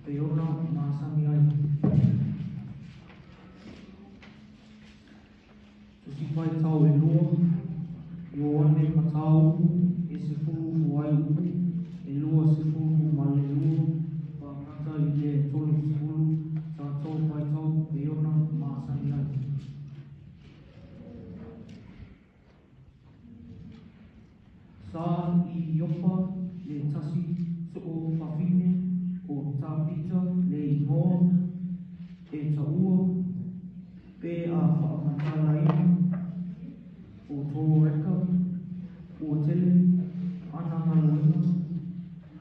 Pei ona masani ai. Tusi Faitau e lua, Ioane Mataupu e 10 fuaiupu e 22 faagata i le 30 tatou faitau pei ona masani ai. Sa i Iopa le tasi soo fafine o Tapita le igoa e taua pe a faamatalaina o Toreka ua tele ana galuega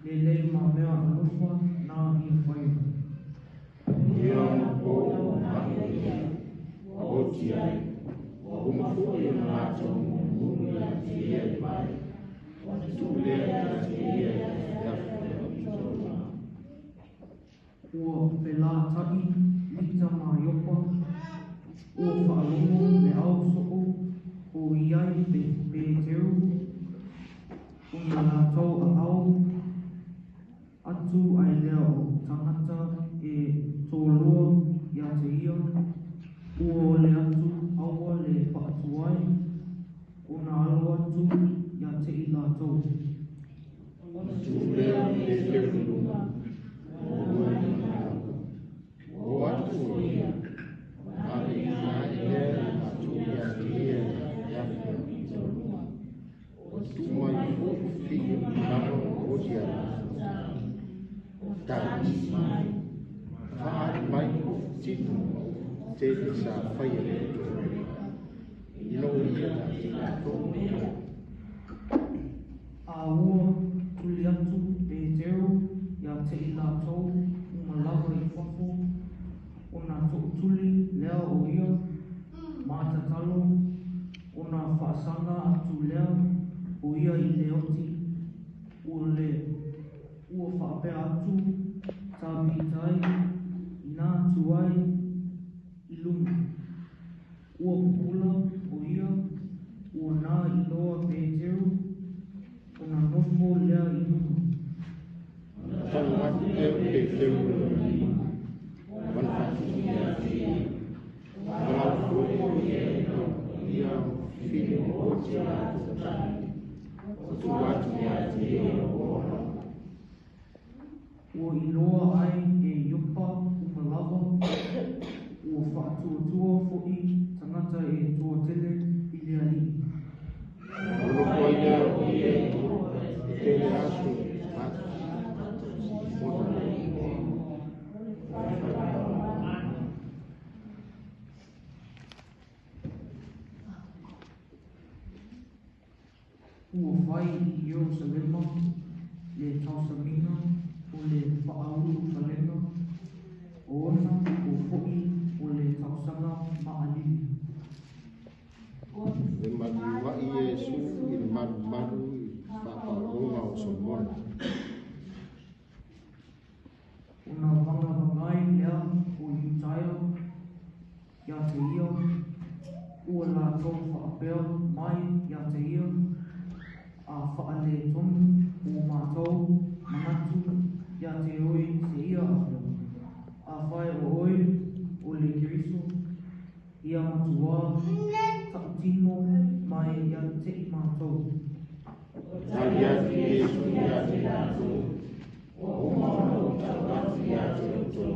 lelei ma mea alofa na ia faia. Ia ona po ua ma'i ia, ua oti ai, ua uma foi ona latou munumunu ia te ia i vai, ona tuu lea ia te ia i le afiafi le pitoluga. Ua felata'i Lita ma Iopa, ua faalogo le au soo o i ai Peteru, ona latou aao atu ai lea o tagata e toalua ia te ia, ua ole atu aua le faatuai ona alo atu ia te i latou. Ona tuu lea o Peteru i luga, ua lua i lona alo. Ua oo atu o ia, ona aveina ae lea i latou ia te ia i le afiafi le pitoluga. Ua tuu mai foi fili o manava ma oti a latou o talisi mai, faaali mai upu tino ma upu tele sa faia e Toreka, ina o ia ia te latou mea. A ua tuli atu Peteru ia te i latou uma lava i fafo, ona tootuli lea o ia ma tatalo, ona faasaga atu lea o ia i le oti, ua faapea atu Tapitai ina tuai i luga. Ua pupula o ia, ua na iloa Peteru, ona nofo lea i luga. Ona tago atu lea o Peteru i lona lima, ona faatuli ia te ia. Valaau foi o ia i le aupaia fili ma oti a latou tai, ua tuu atu ia te ia ua ola. Ua iloa ai e Iopa uma lava, ua faatuatua foi tagata e toatele i le Alii. Ona nofo ai lea o ia i Iopa e tele aso i Simona le igoa, o le falepalemano. Ua fai i Ierusalema le tausamiga o le faaulufalega o ona o fo'i o le tausaga maʻalili. Le maliua'i Iesu i le malumalu i faapaologa o Solomona. Ona vagavagai lea o Iutaia ia te ia, ua latou faapea mai ia te ia, a faaletonu o matou manatu ia te oe seia afea. Afai o oe o le Keriso, ia matuā tautino mai ia te i matou. Tali atu Iesu ia te latou, ua uma ona ou tau atu ia te outou,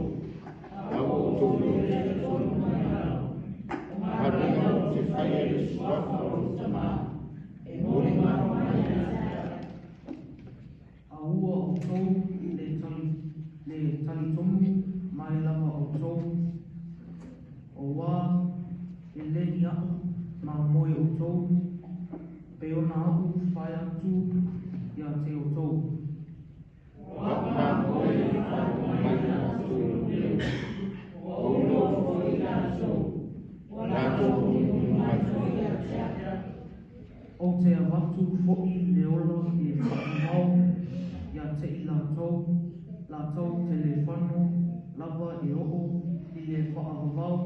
a ua outou le talitonu mai au. O galuega ou te faia i le suafa o lou Tamā, e molimau mai ia te au. A ua outou le talitonu mai lava outou, auā e le ni aʻu mamoe outou, pei ona aʻu fai atu ia te outou. O a'u mamoe e faailoa mai latou i lou leo, ua ou iloa foi latou, ua latou munumunu mai foi ia te a'u. Ou te avatu fo'i le ola e faamamao ia te i latou, latou te le fano lava e oo i le faavavau,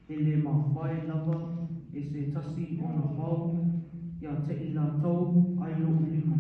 e le mafai lava e se tasi ona fau ia te i latou ai loʻu lima.